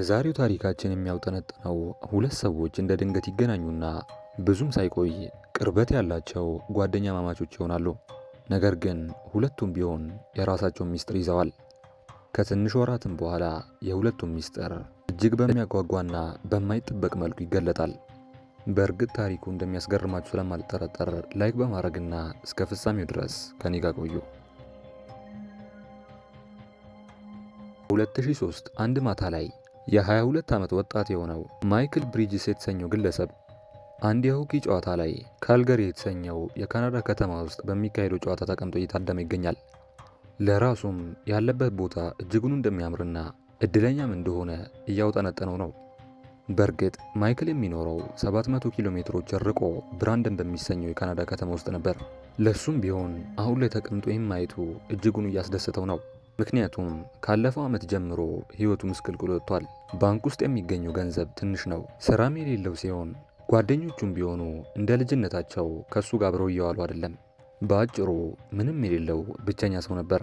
የዛሬው ታሪካችን የሚያውጠነጥነው ሁለት ሰዎች እንደ ድንገት ይገናኙና ብዙም ሳይቆይ ቅርበት ያላቸው ጓደኛ ማማቾች ይሆናሉ። ነገር ግን ሁለቱም ቢሆን የራሳቸውን ሚስጥር ይዘዋል። ከትንሽ ወራትም በኋላ የሁለቱም ሚስጥር እጅግ በሚያጓጓና በማይጠበቅ መልኩ ይገለጣል። በእርግጥ ታሪኩ እንደሚያስገርማችሁ ስለማልጠራጠር like በማድረግና እስከ ፍጻሜው ድረስ ከኔ ጋር ቆዩ። 2003 አንድ ማታ ላይ የ22 ዓመት ወጣት የሆነው ማይክል ብሪጅስ የተሰኘው ግለሰብ አንድ የሆኪ ጨዋታ ላይ ካልገሪ የተሰኘው የካናዳ ከተማ ውስጥ በሚካሄደው ጨዋታ ተቀምጦ እየታደመ ይገኛል። ለራሱም ያለበት ቦታ እጅጉን እንደሚያምርና እድለኛም እንደሆነ እያውጠነጠነው ነው። በእርግጥ ማይክል የሚኖረው 700 ኪሎ ሜትሮች ርቆ ብራንደን በሚሰኘው የካናዳ ከተማ ውስጥ ነበር። ለሱም ቢሆን አሁን ላይ ተቀምጦ ማየቱ እጅጉን እያስደሰተው ነው። ምክንያቱም ካለፈው ዓመት ጀምሮ ሕይወቱ ምስቅልቅል ወጥቷል። ባንክ ውስጥ የሚገኘው ገንዘብ ትንሽ ነው። ስራም የሌለው ሲሆን ጓደኞቹም ቢሆኑ እንደ ልጅነታቸው ከሱ ጋር አብረው እየዋሉ አይደለም። በአጭሩ ምንም የሌለው ብቸኛ ሰው ነበር።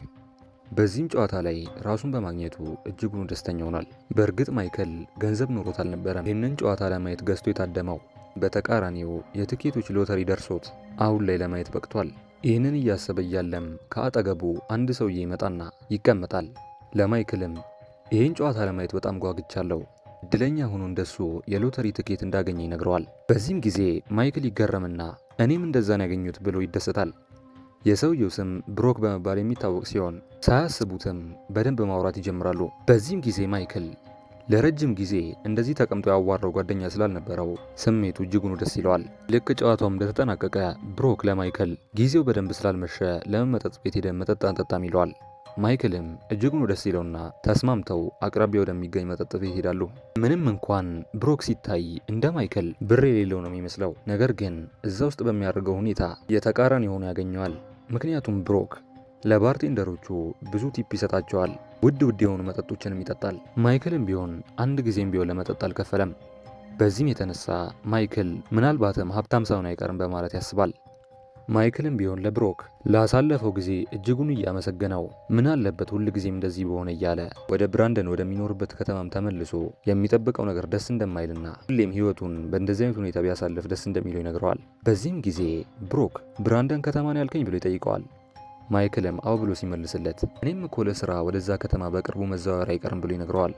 በዚህም ጨዋታ ላይ ራሱን በማግኘቱ እጅጉን ደስተኛ ሆኗል። በእርግጥ ማይክል ገንዘብ ኖሮት አልነበረም ይህንን ጨዋታ ለማየት ገዝቶ የታደመው። በተቃራኒው የትኬቶች ሎተሪ ደርሶት አሁን ላይ ለማየት በቅቷል። ይህንን እያሰበ እያለም ከአጠገቡ አንድ ሰውዬ ይመጣና ይቀመጣል። ለማይክልም ይህን ጨዋታ ለማየት በጣም ጓግቻለሁ፣ እድለኛ ሆኖ እንደሱ የሎተሪ ትኬት እንዳገኘ ይነግረዋል። በዚህም ጊዜ ማይክል ይገረምና እኔም እንደዛን ያገኙት ብሎ ይደሰታል። የሰውየው ስም ብሮክ በመባል የሚታወቅ ሲሆን ሳያስቡትም በደንብ ማውራት ይጀምራሉ። በዚህም ጊዜ ማይክል ለረጅም ጊዜ እንደዚህ ተቀምጦ ያዋራው ጓደኛ ስላልነበረው ስሜቱ እጅጉን ደስ ይለዋል። ልክ ጨዋታውም እንደተጠናቀቀ ብሮክ ለማይክል ጊዜው በደንብ ስላልመሸ ለምን መጠጥ ቤት ሄደን መጠጥ አንጠጣም ይለዋል። ማይክልም እጅጉን ደስ ይለውና ተስማምተው አቅራቢያ ወደሚገኝ መጠጥ ቤት ይሄዳሉ። ምንም እንኳን ብሮክ ሲታይ እንደ ማይክል ብር የሌለው ነው የሚመስለው፣ ነገር ግን እዛ ውስጥ በሚያደርገው ሁኔታ የተቃራኒ ሆኖ ያገኘዋል። ምክንያቱም ብሮክ ለ bartender ኦቹ ብዙ tip ይሰጣቸዋል፣ ውድ ውድ የሆኑ መጠጦችንም ይጠጣል። ማይክልም ቢሆን አንድ ጊዜም ቢሆን ለመጠጥ አልከፈለም። በዚህም የተነሳ ማይክል ምናልባትም ሀብታም ሳይሆን አይቀርም በማለት ያስባል። ማይክልም ቢሆን ለብሮክ ላሳለፈው ጊዜ እጅጉን እያመሰገነው ምን አለበት ሁል ጊዜም እንደዚህ በሆነ እያለ ወደ ብራንደን ወደሚኖርበት ከተማም ተመልሶ የሚጠብቀው ነገር ደስ እንደማይልና ሁሌም ሕይወቱን በእንደዚህ አይነት ሁኔታ ቢያሳልፍ ደስ እንደሚለው ይነግረዋል። በዚህም ጊዜ ብሮክ ብራንደን ከተማን ያልከኝ ብሎ ይጠይቀዋል። ማይክልም አዎ ብሎ ሲመልስለት እኔም እኮ ለስራ ወደዛ ከተማ በቅርቡ መዘዋወር አይቀርም ብሎ ይነግረዋል።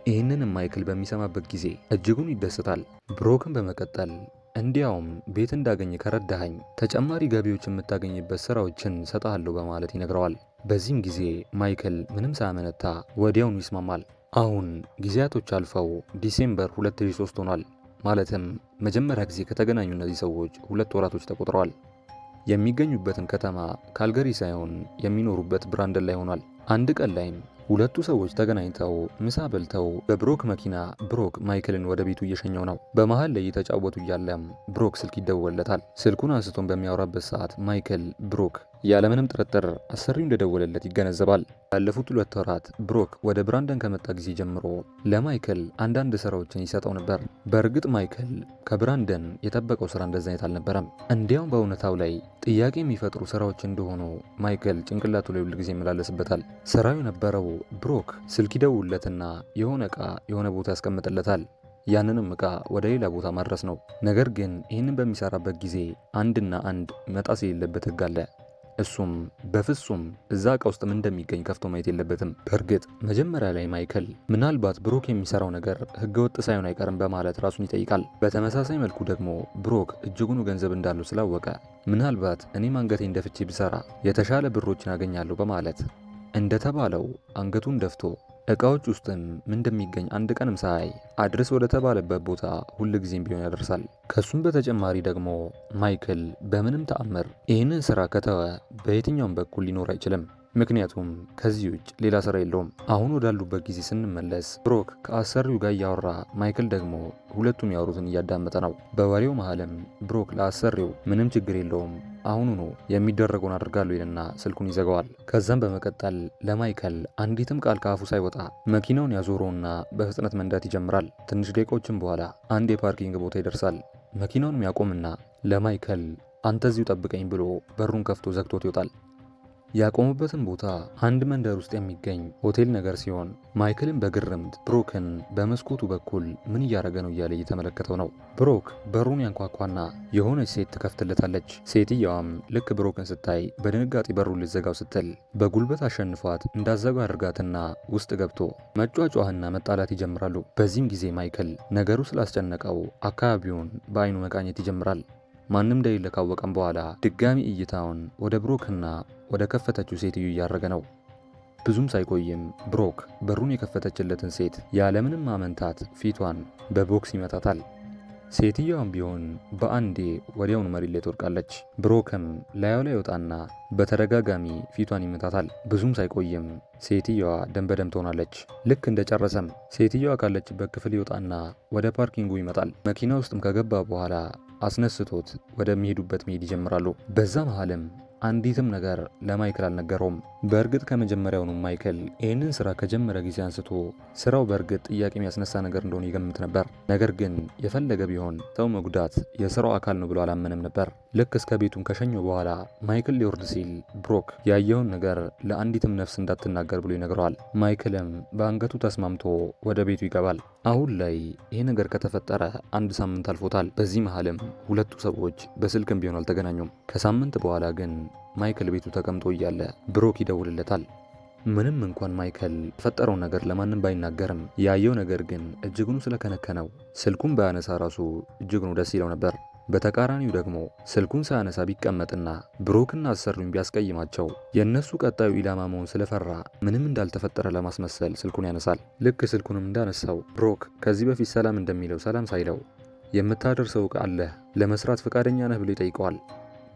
ይህንንም ማይክል በሚሰማበት ጊዜ እጅጉን ይደሰታል። ብሮክን በመቀጠል እንዲያውም ቤት እንዳገኝ ከረዳኸኝ ተጨማሪ ገቢዎች የምታገኝበት ስራዎችን ሰጣለሁ በማለት ይነግረዋል። በዚህም ጊዜ ማይክል ምንም ሳያመነታ ወዲያውኑ ይስማማል። አሁን ጊዜያቶች አልፈው December 2003 ሆኗል። ማለትም መጀመሪያ ጊዜ ከተገናኙ እነዚህ ሰዎች 2 ወራቶች ተቆጥረዋል። የሚገኙበትን ከተማ ካልገሪ ሳይሆን የሚኖሩበት ብራንደን ላይ ሆኗል። አንድ ቀን ላይም ሁለቱ ሰዎች ተገናኝተው ምሳ በልተው በብሮክ መኪና ብሮክ ማይክልን ወደ ቤቱ እየሸኘው ነው። በመሃል ላይ እየተጫወቱ እያለም ብሮክ ስልክ ይደወልለታል። ስልኩን አንስቶን በሚያወራበት ሰዓት ማይክል ብሮክ ያለምንም ጥርጥር አሰሪው እንደደወለለት ይገነዘባል። ያለፉት 2 ወራት ብሮክ ወደ ብራንደን ከመጣ ጊዜ ጀምሮ ለማይክል አንዳንድ ስራዎችን ይሰጠው ነበር። በእርግጥ ማይክል ከብራንደን የጠበቀው ስራ እንደዛ አይነት አልነበረም። እንዲያውም በእውነታው ላይ ጥያቄ የሚፈጥሩ ስራዎች እንደሆኑ ማይክል ጭንቅላቱ ላይ ሁል ጊዜ ይመላለስበታል። ስራው የነበረው ብሮክ ስልክ ይደውልለትና የሆነ እቃ የሆነ ቦታ ያስቀምጥለታል። ያንንም እቃ ወደ ሌላ ቦታ ማድረስ ነው። ነገር ግን ይህንን በሚሰራበት ጊዜ አንድና አንድ መጣስ የሌለበት ህግ አለ። እሱም በፍጹም እዛ እቃ ውስጥ ምን እንደሚገኝ ከፍቶ ማየት የለበትም። በእርግጥ መጀመሪያ ላይ ማይክል ምናልባት ብሮክ የሚሰራው ነገር ህገወጥ ሳይሆን አይቀርም በማለት ራሱን ይጠይቃል። በተመሳሳይ መልኩ ደግሞ ብሮክ እጅጉን ገንዘብ እንዳለው ስላወቀ ምናልባት እኔም አንገቴን ደፍቼ ብሰራ የተሻለ ብሮችን አገኛለሁ በማለት እንደተባለው አንገቱን ደፍቶ እቃዎች ውስጥም ምን እንደሚገኝ አንድ ቀንም ሳያይ አድርስ ወደ ተባለበት ቦታ ሁል ጊዜም ቢሆን ያደርሳል። ከሱም በተጨማሪ ደግሞ ማይክል በምንም ተአምር ይህንን ስራ ከተወ በየትኛውም በኩል ሊኖር አይችልም። ምክንያቱም ከዚህ ውጭ ሌላ ስራ የለውም። አሁን ወዳሉበት ጊዜ ስንመለስ ብሮክ ከአሰሪው ጋር እያወራ ማይክል ደግሞ ሁለቱም ያወሩትን እያዳመጠ ነው። በወሬው መሃልም ብሮክ ለአሰሪው ምንም ችግር የለውም አሁኑኑ የሚደረገውን አድርጋለሁ ይልና ስልኩን ይዘጋዋል። ከዛም በመቀጠል ለማይክል አንዲትም ቃል ከአፉ ሳይወጣ መኪናውን ያዞረውና በፍጥነት መንዳት ይጀምራል። ትንሽ ደቂቃዎችም በኋላ አንድ የ parking ቦታ ይደርሳል። መኪናውን ያቆምና ለማይክል አንተ እዚሁ ጠብቀኝ ብሎ በሩን ከፍቶ ዘግቶት ይወጣል። ያቆሙበትን ቦታ አንድ መንደር ውስጥ የሚገኝ ሆቴል ነገር ሲሆን ማይክልም በግርምት ብሮክን በመስኮቱ በኩል ምን እያደረገ ነው እያለ እየተመለከተው ነው። ብሮክ በሩን ያንኳኳና የሆነች ሴት ትከፍትለታለች። ሴትየዋም ልክ ብሮክን ስታይ በድንጋጤ በሩን ልትዘጋው ስትል በጉልበት አሸንፏት እንዳዘጋው አድርጋትና ውስጥ ገብቶ መጯጯህና መጣላት ይጀምራሉ። በዚህም ጊዜ ማይክል ነገሩ ስላስጨነቀው አካባቢውን በአይኑ መቃኘት ይጀምራል። ማንም እንደሌለ ካወቀም በኋላ ድጋሚ እይታውን ወደ ብሮክና ወደ ከፈተችው ሴትዮ እያደረገ ነው። ብዙም ሳይቆይም ብሮክ በሩን የከፈተችለትን ሴት ያለምንም ማመንታት ፊቷን በቦክስ ይመታታል። ሴትየዋም ቢሆን በአንዴ ወዲያውኑ መሬት ላይ ትወድቃለች። ብሮክም ላዩ ላይ ይወጣና በተደጋጋሚ ፊቷን ይመታታል። ብዙም ሳይቆይም ሴትየዋ ደም በደም ትሆናለች። ልክ እንደጨረሰም ሴትየዋ ካለችበት ክፍል ይወጣና ወደ parking ኡ ይመጣል። መኪና ውስጥም ከገባ በኋላ አስነስቶት ወደሚሄዱበት መሄድ ይጀምራሉ። በዛ መሃልም አንዲትም ነገር ለማይክል አልነገረውም። በእርግጥ ከመጀመሪያውኑ ማይክል ይህንን ስራ ከጀመረ ጊዜ አንስቶ ስራው በእርግጥ ጥያቄ የሚያስነሳ ነገር እንደሆነ ይገምት ነበር። ነገር ግን የፈለገ ቢሆን ሰው መጉዳት የስራው አካል ነው ብሎ አላመነም ነበር። ልክ እስከ ቤቱን ከሸኘው በኋላ ማይክል ሊወርድ ሲል ብሮክ ያየውን ነገር ለአንዲትም ነፍስ እንዳትናገር ብሎ ይነግረዋል። ማይክልም በአንገቱ ተስማምቶ ወደ ቤቱ ይገባል። አሁን ላይ ይህ ነገር ከተፈጠረ አንድ ሳምንት አልፎታል። በዚህ መሃልም ሁለቱ ሰዎች በስልክም ቢሆን አልተገናኙም። ከሳምንት በኋላ ግን ማይክል ቤቱ ተቀምጦ እያለ ብሮክ ይደውልለታል። ምንም እንኳን ማይክል የፈጠረውን ነገር ለማንም ባይናገርም ያየው ነገር ግን እጅጉን ስለከነከነው ስልኩን ባያነሳ ራሱ እጅጉን ደስ ይለው ነበር። በተቃራኒው ደግሞ ስልኩን ሳያነሳ ቢቀመጥና ብሮክና አሰሪውን ቢያስቀይማቸው የእነሱ ቀጣዩ ኢላማ መሆን ስለፈራ ምንም እንዳልተፈጠረ ለማስመሰል ስልኩን ያነሳል። ልክ ስልኩንም እንዳነሳው ብሮክ ከዚህ በፊት ሰላም እንደሚለው ሰላም ሳይለው የምታደርሰው ዕቃ አለህ፣ ለመስራት ፈቃደኛ ነህ ብሎ ይጠይቀዋል።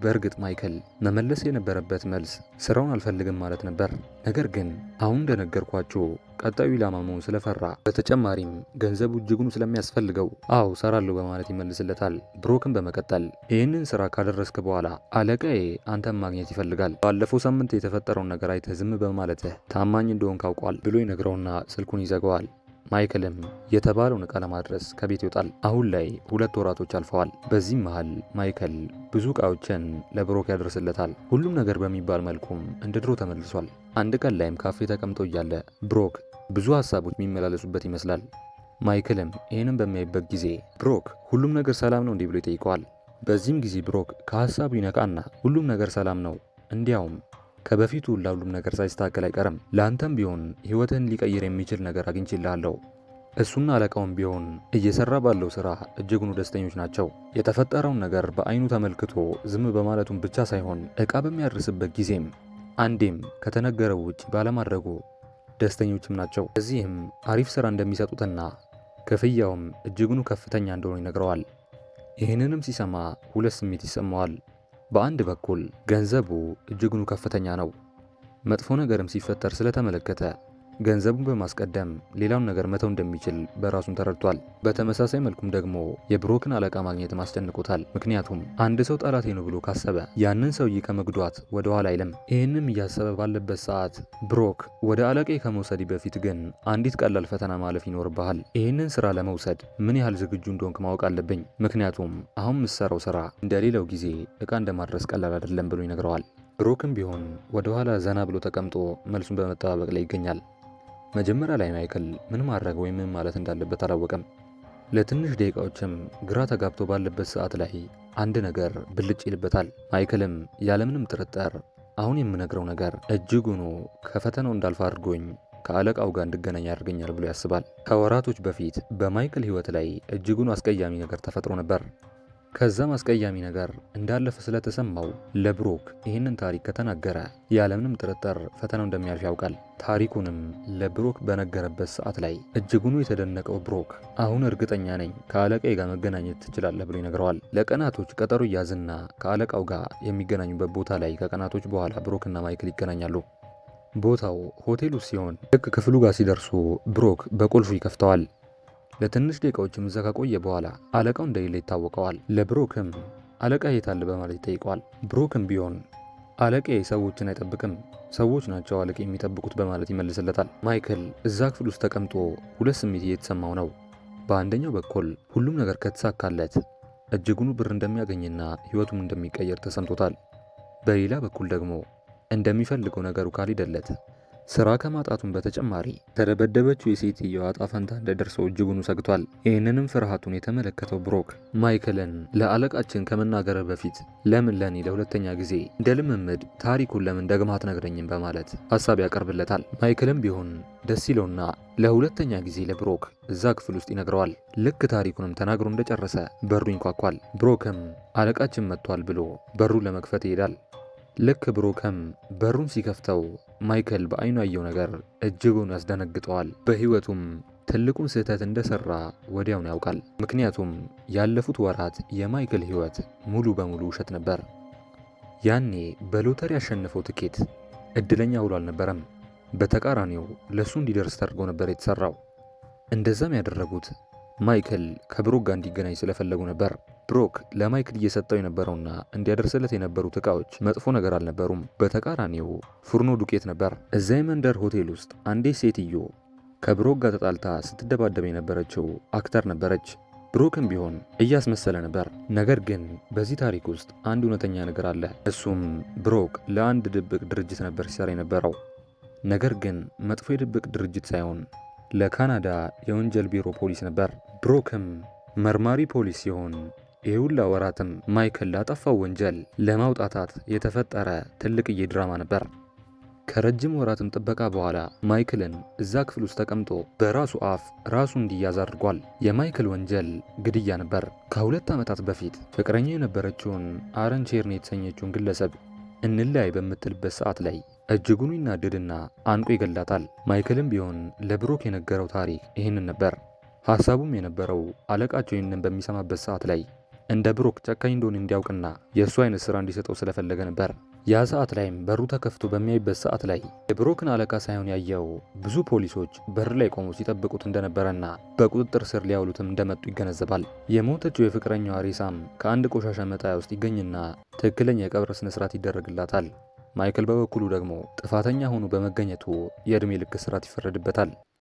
በእርግጥ ማይክል መመለስ የነበረበት መልስ ስራውን አልፈልግም ማለት ነበር። ነገር ግን አሁን እንደነገርኳችሁ ቀጣዩ ኢላማ መሆን ስለፈራ በተጨማሪም ገንዘቡ እጅጉን ስለሚያስፈልገው አዎ ሰራለሁ በማለት ይመልስለታል። ብሮክን በመቀጠል ይህንን ስራ ካደረስክ በኋላ አለቃዬ አንተን ማግኘት ይፈልጋል፣ ባለፈው ሳምንት የተፈጠረውን ነገር አይተህ ዝም በማለትህ ታማኝ እንደሆን ካውቋል ብሎ ይነግረውና ስልኩን ይዘጋዋል። ማይክልም የተባለውን ዕቃ ለማድረስ ከቤት ይወጣል። አሁን ላይ 2 ወራቶች አልፈዋል። በዚህም መሃል ማይክል ብዙ ዕቃዎችን ለብሮክ ያደርስለታል። ሁሉም ነገር በሚባል መልኩም እንደ ድሮ ተመልሷል። አንድ ቀን ላይም ካፌ ተቀምጦ እያለ ብሮክ ብዙ ሀሳቦች የሚመላለሱበት ይመስላል። ማይክልም ይህንን በሚያይበት ጊዜ ብሮክ ሁሉም ነገር ሰላም ነው እንዲህ ብሎ ይጠይቀዋል። በዚህም ጊዜ ብሮክ ከሀሳቡ ይነቃና ሁሉም ነገር ሰላም ነው፣ እንዲያውም ከበፊቱ ሁሉም ነገር ሳይስተካከል አይቀርም። ለአንተም ቢሆን ህይወትህን ሊቀይር የሚችል ነገር አግኝቼልሃለሁ። እሱና አለቃውም ቢሆን እየሰራ ባለው ስራ እጅጉን ደስተኞች ናቸው። የተፈጠረውን ነገር በአይኑ ተመልክቶ ዝም በማለቱም ብቻ ሳይሆን ዕቃ በሚያደርስበት ጊዜም አንዴም ከተነገረው ውጭ ባለማድረጉ ደስተኞችም ናቸው። እዚህም አሪፍ ስራ እንደሚሰጡትና ክፍያውም እጅጉን ከፍተኛ እንደሆነ ይነግረዋል። ይህንንም ሲሰማ ሁለት ስሜት ይሰማዋል። በአንድ በኩል ገንዘቡ እጅጉን ከፍተኛ ነው። መጥፎ ነገርም ሲፈጠር ስለተመለከተ ገንዘቡን በማስቀደም ሌላውን ነገር መተው እንደሚችል በራሱም ተረድቷል። በተመሳሳይ መልኩም ደግሞ የብሮክን አለቃ ማግኘት አስጨንቆታል። ምክንያቱም አንድ ሰው ጠላቴ ነው ብሎ ካሰበ ያንን ሰውዬ ከመጉዳት ወደ ኋላ አይልም። ይህንም እያሰበ ባለበት ሰዓት ብሮክ ወደ አለቃዬ ከመውሰድ በፊት ግን አንዲት ቀላል ፈተና ማለፍ ይኖርብሃል። ይህንን ስራ ለመውሰድ ምን ያህል ዝግጁ እንደሆንክ ማወቅ አለብኝ። ምክንያቱም አሁን የምትሰራው ስራ እንደሌላው ጊዜ እቃ እንደማድረስ ቀላል አይደለም ብሎ ይነግረዋል። ብሮክም ቢሆን ወደ ኋላ ዘና ብሎ ተቀምጦ መልሱን በመጠባበቅ ላይ ይገኛል። መጀመሪያ ላይ ማይክል ምን ማድረግ ወይም ምን ማለት እንዳለበት አላወቀም። ለትንሽ ደቂቃዎችም ግራ ተጋብቶ ባለበት ሰዓት ላይ አንድ ነገር ብልጭ ይልበታል። ማይክልም ያለምንም ጥርጥር አሁን የምነግረው ነገር እጅጉኑ ከፈተናው እንዳልፍ አድርጎኝ ከአለቃው ጋር እንድገናኝ ያደርገኛል ብሎ ያስባል። ከወራቶች በፊት በማይክል ሕይወት ላይ እጅጉን አስቀያሚ ነገር ተፈጥሮ ነበር። ከዛም አስቀያሚ ነገር እንዳለፈ ስለተሰማው ለብሮክ ይህንን ታሪክ ከተናገረ ያለምንም ጥርጥር ፈተናው እንደሚያልፍ ያውቃል። ታሪኩንም ለብሮክ በነገረበት ሰዓት ላይ እጅጉኑ የተደነቀው ብሮክ አሁን እርግጠኛ ነኝ ከአለቃዬ ጋር መገናኘት ትችላለህ ብሎ ይነግረዋል። ለቀናቶች ቀጠሮ ያዝና ከአለቃው ጋር የሚገናኙበት ቦታ ላይ ከቀናቶች በኋላ ብሮክና ማይክል ይገናኛሉ። ቦታው ሆቴሉ ሲሆን ልክ ክፍሉ ጋር ሲደርሱ ብሮክ በቁልፉ ይከፍተዋል። ለትንሽ ደቂቃዎችም እዛ ከቆየ በኋላ አለቃው እንደሌለ ይታወቀዋል። ለብሮክም አለቃ የት አለ በማለት ይጠይቀዋል። ብሮክም ቢሆን አለቃዬ ሰዎችን አይጠብቅም፣ ሰዎች ናቸው አለቃ የሚጠብቁት በማለት ይመልስለታል። ማይክል እዛ ክፍል ውስጥ ተቀምጦ ሁለት ስሜት እየተሰማው ነው። በአንደኛው በኩል ሁሉም ነገር ከተሳካለት እጅጉኑ ብር እንደሚያገኝና ሕይወቱም እንደሚቀየር ተሰምቶታል። በሌላ በኩል ደግሞ እንደሚፈልገው ነገሩ ካልሄደለት ስራ ከማጣቱን በተጨማሪ ተደበደበችው የሴትየዋ ዕጣ ፈንታ እንደደርሰው እጅጉን ሰግቷል። ይህንንም ፍርሃቱን የተመለከተው ብሮክ ማይክልን ለአለቃችን ከመናገር በፊት ለምን ለኔ ለሁለተኛ ጊዜ እንደ ልምምድ ታሪኩን ለምን ደግመህ አትነግረኝም በማለት ሀሳብ ያቀርብለታል። ማይክልም ቢሆን ደስ ይለውና ለሁለተኛ ጊዜ ለብሮክ እዛ ክፍል ውስጥ ይነግረዋል። ልክ ታሪኩንም ተናግሮ እንደጨረሰ በሩ ይንኳኳል። ብሮክም አለቃችን መጥቷል ብሎ በሩን ለመክፈት ይሄዳል። ልክ ብሮክም በሩን ሲከፍተው ማይክል በአይኑ ያየው ነገር እጅጉን ያስደነግጠዋል። በህይወቱም ትልቁን ስህተት እንደሰራ ወዲያውን ያውቃል። ምክንያቱም ያለፉት ወራት የማይክል ህይወት ሙሉ በሙሉ ውሸት ነበር። ያኔ በሎተሪ ያሸነፈው ትኬት እድለኛ ውሎ አልነበረም። በተቃራኒው ለሱ እንዲደርስ ተደርጎ ነበር የተሰራው። እንደዛም ያደረጉት ማይክል ከብሮክ ጋር እንዲገናኝ ስለፈለጉ ነበር። ብሮክ ለማይክል እየሰጠው የነበረውና እንዲያደርስለት የነበሩት እቃዎች መጥፎ ነገር አልነበሩም። በተቃራኒው ፉርኖ ዱቄት ነበር። እዛ የመንደር ሆቴል ውስጥ አንዲት ሴትዮ ከብሮክ ጋር ተጣልታ ስትደባደብ የነበረችው actor ነበረች። ብሮክም ቢሆን እያስመሰለ ነበር። ነገር ግን በዚህ ታሪክ ውስጥ አንድ እውነተኛ ነገር አለ። እሱም ብሮክ ለአንድ ድብቅ ድርጅት ነበር ሲሰራ የነበረው። ነገር ግን መጥፎ የድብቅ ድርጅት ሳይሆን ለካናዳ የወንጀል ቢሮ ፖሊስ ነበር። ብሮክም መርማሪ ፖሊስ ሲሆን ይህ ሁላ ወራትም ማይክል ላጠፋው ወንጀል ለማውጣታት የተፈጠረ ትልቅዬ ድራማ ነበር። ከረጅም ወራትም ጥበቃ በኋላ ማይክልን እዛ ክፍል ውስጥ ተቀምጦ በራሱ አፍ ራሱ እንዲያዝ አድርጓል። የማይክል ወንጀል ግድያ ነበር። ከ2 ዓመታት በፊት ፍቅረኛው የነበረችውን አረን ቼርኒ የተሰኘችውን ግለሰብ እንለያይ በምትልበት ሰዓት ላይ እጅጉን ይናደድና አንቆ ይገላታል። ማይክልም ቢሆን ለብሮክ የነገረው ታሪክ ይህንን ነበር። ሀሳቡም የነበረው አለቃቸው ይህንን በሚሰማበት ሰዓት ላይ እንደ ብሮክ ጨካኝ እንደሆነ እንዲያውቅና የእሱ አይነት ስራ እንዲሰጠው ስለፈለገ ነበር። ያ ሰዓት ላይም በሩ ተከፍቶ በሚያይበት ሰዓት ላይ የብሮክን አለቃ ሳይሆን ያየው ብዙ ፖሊሶች በር ላይ ቆመው ሲጠብቁት እንደነበረና በቁጥጥር ስር ሊያውሉትም እንደመጡ ይገነዘባል። የሞተችው የፍቅረኛዋ ሬሳም ከአንድ ቆሻሻ መጣያ ውስጥ ይገኝና ትክክለኛ የቀብር ስነ ስርዓት ይደረግላታል። ማይክል በበኩሉ ደግሞ ጥፋተኛ ሆኖ በመገኘቱ የእድሜ ልክ እስራት ይፈረድበታል።